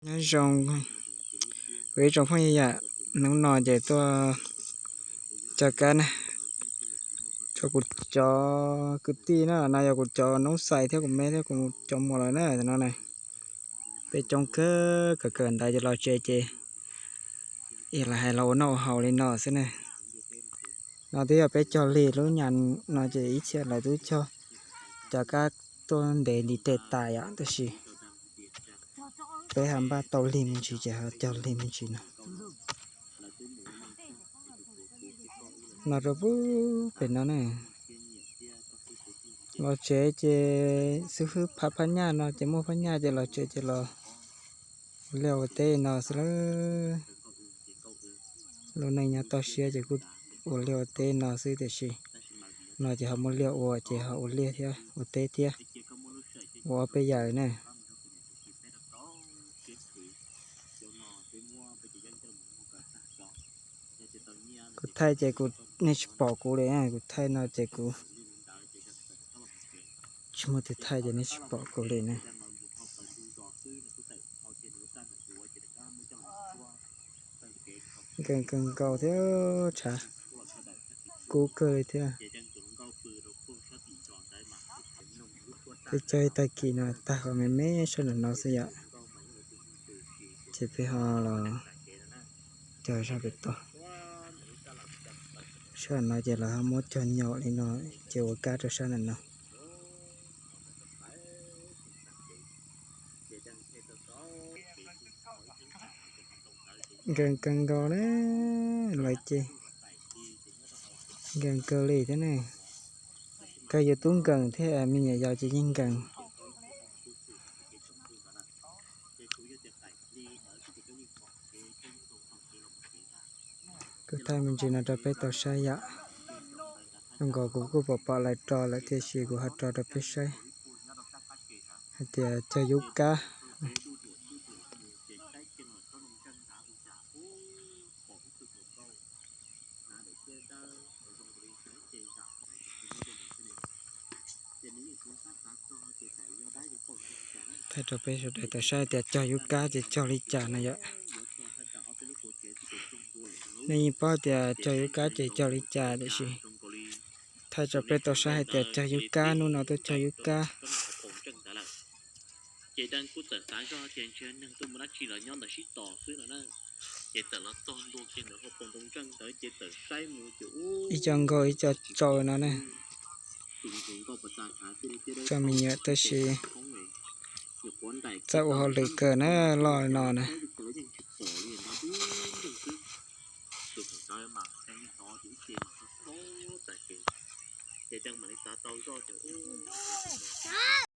Nyob zoo kuv ib tsoom phooj ywg yom, hnub no ces tuaj cog kab na, rau kuv cov kwv tij na, no yog kuv cov noob xais thiab kuv me thiab kuv cov muam lawm na no na. Peb coob kawg kawg kawg ntawd ces los tsev ces ib los hais los ua noj ua haus li no xwb na. No twb yog peb cog lig lub nyam no ces ib txhia lawv twb cog cov kab tuaj ntev ntiv tes tas yom, tab sis peb ho npaj tau lig me ntsis ces ho cog lig me ntsis no. No rau pem no ne, los tsev ces xib hwb phav phab nyaj no ces muaj phab nyaj ces los tsev ces los ua liaj ua teb no xwb lawm. Lub neej nyob toj siab ces kuj ua liaj ua teb no xwb tiam sis no ces ho muaj liaj ua ces ho ua liaj thiab ua teb thiab, ua ob peb yam na. Kuv thaij ces kuv, nej tsis pom kuv li, kuv thaij no ces kuv tsis muaj tus thaij ces nej tsis pom kuv li na. Nkees kawg nkaus thiab, tshav kub kawg li thiab. Peb cog ib tag kis no tag qhov me me sab nram no xwb yom, ces peb ho los cog sab pem toj. Sab no ces lawv ho muab cog nyom li no ces ua kab rau sab nram no. Nkees kawg nkaus na, lawv ces nkees kawg li thiab ne. Kawg yus tub nkees thiab me nyuam yaus ces yeej nkees. Kuv thaij me ntsis no rau peb tau saib yom. Zoo nkaus kuv kuj pom pom lawv tso lawm tiam sis kuv ho tso rau peb saib hais tias cog yub kab. Thaij rau peb sawv daws tau saib tias cog yub kab ces cog li cas no yom. Nej yeej paub tias cog yub kab ces cog li cas tiam sis thaij rau peb tau saib hais tias cog yub kab, hnub no tuaj cog yub kab. Ib co nkaug ib co tsau no ne. Tso me nyuam tab sis txawj ua hauj lwm kawg na, loj no na.